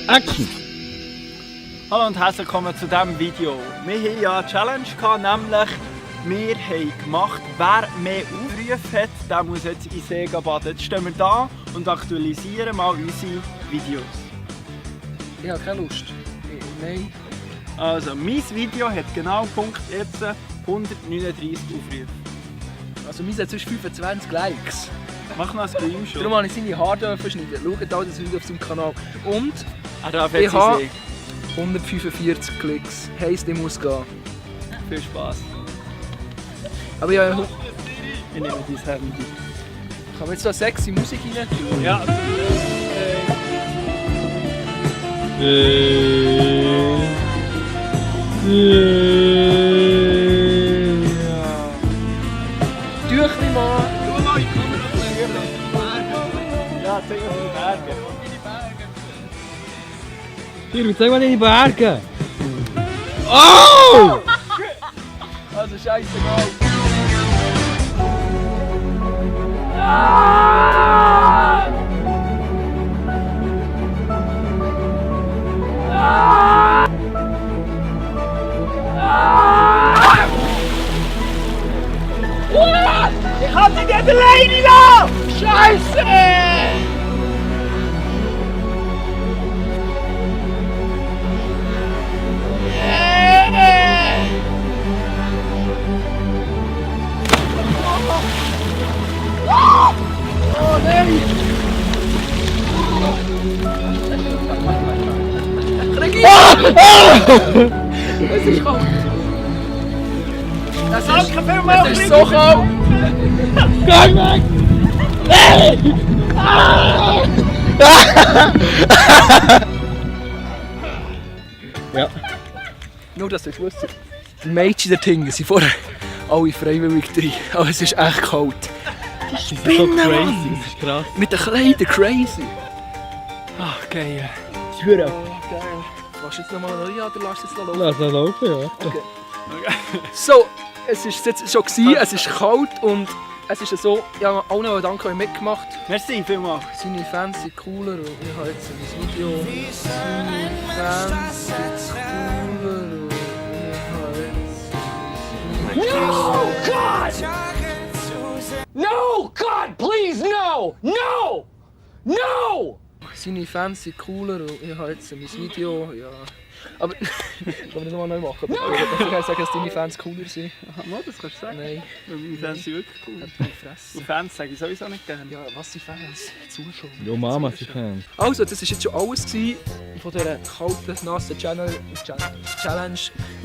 Action! Hallo und herzlich willkommen zu diesem Video. Wir hatten ja eine Challenge, nämlich wir haben gemacht, wer mehr Aufrufe hat, der muss jetzt in See baden. Jetzt stehen wir da und aktualisieren mal unsere Videos. Ich habe keine Lust. Nein. Also, mein Video hat genau Punkt jetzt 139 Aufrufe. Also wir sind sonst 25 Likes. Mach noch ein Screenshot. Darum habe ich seine Haare verschneiden. Schaut all das Video auf seinem Kanal. Und Ich habe 145 Klicks. Heisst, ich muss gehen. Viel Spaß. Aber ja, Ich nehme dein Handy. kann man jetzt so sexy Musik rein tun? Ja. Tüchli mal. Ja, zeig mir die Berge. Hier, zeig mal deine Berge! Oh! Also scheißegal. Ich kann sie nicht alleine lassen! Scheiße! Oh nein! Es ist kalt! Danke vielmals! Es ist so kalt! Gang weg! Ja. Nur, dass ihr es wisst. Die Mädchen der Tinge sind vorher alle freiwillig drin. Aber es ist echt kalt. Das ist so crazy, das ist krass. Mit den Kleidern crazy. Ach, geil. Das ist verdammt. Geil. Lass jetzt nochmal neu an, oder lass jetzt noch laufen? Lass das laufen, ja. Okay. So, es war jetzt schon gewesen, es ist kalt und es ist so, ja, allen, die danke, haben mitgemacht. Merci vielmals. Seine Fans sind cooler und ich habe jetzt ein Video. Seine Fans sind cooler und ich habe jetzt... No, God, please, no! No! No! Seine Fans sind cooler und ich habe jetzt ein Video, ja. Aber ich kann das nochmal neu machen. Ich kann sagen, dass deine Fans cooler sind. Aha, das kannst du sagen. Nein. Meine Fans sind wirklich cool. Halt meine Fresse. Die Fans sage ich sowieso nicht gerne. Ja, was sind Fans? Zuschauer. Jo, Mama, sie Fan. Also, das war jetzt schon alles von dieser kalten, nassen Challenge. Es war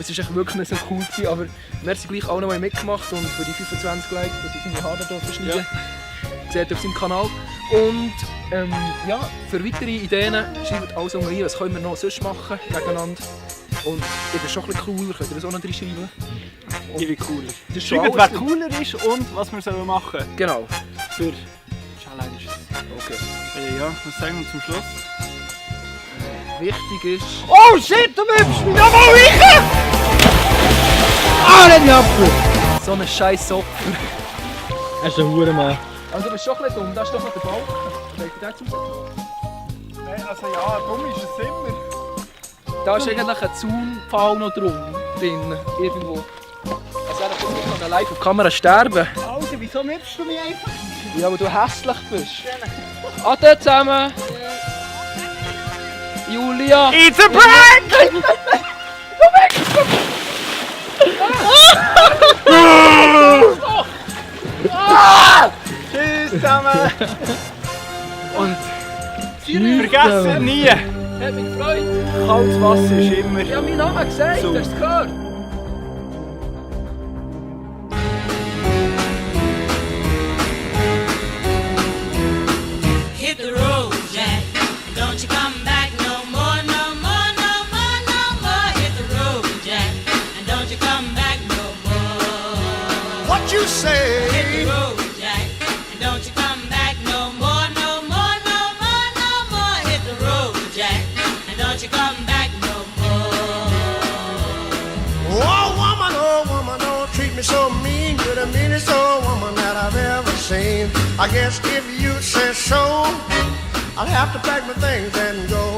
echt wirklich nicht so cool gewesen, aber merci gleich allen, die mitgemacht haben und für die 25 Likes, dass ich seine Haare hier verschneiden. Ja. Seht ihr auf seinem Kanal. Und ja, für weitere Ideen schreibt alles unten rein, was können wir noch sonst machen gegeneinander. Und ich bin schon ein bisschen cooler, könnt ihr das auch noch reinschreiben? Ich bin cooler. Das ist schon Schreibt, wer alles. cooler ist und was wir sollen machen Genau. für Challenges. Okay. Ja, was sagen wir zum Schluss? Wichtig ist... Oh shit, du wippst mich nochmal rein! Ah, nicht ab! So ein scheiß Opfer. Er ist ein Hurenmann. Also du bist schon ein bisschen dumm, da ist doch noch der Balken. Legt ihr den zu? Nein, also ja, dumm ist es immer. Da ist eigentlich ein Zaunpfahl noch drin, irgendwo. Also er kann live auf Kamera sterben. Alter, wieso wippst du mich einfach? Ja, weil du hässlich bist. Ade zusammen! Julia! It's a prank! Tschüss zusammen! Und Vergessen nie! hat mich gefreut. Kaltes Wasser ist immer... Ich habe meinen Namen gesagt, So. hast du es gehört? Hit the road, Jack. Don't you come back no more, no more, no more, no more. Hit the road, Jack. And don't you come back no more. What you say? Hit the road, Jack. And don't you come back no more, no more, no more, no more. Hit the road, Jack. And don't you come back no more. Oh woman, don't treat me so mean. You're the meanest old woman that I've ever seen. I guess if you say so, I'll have to pack my things and go.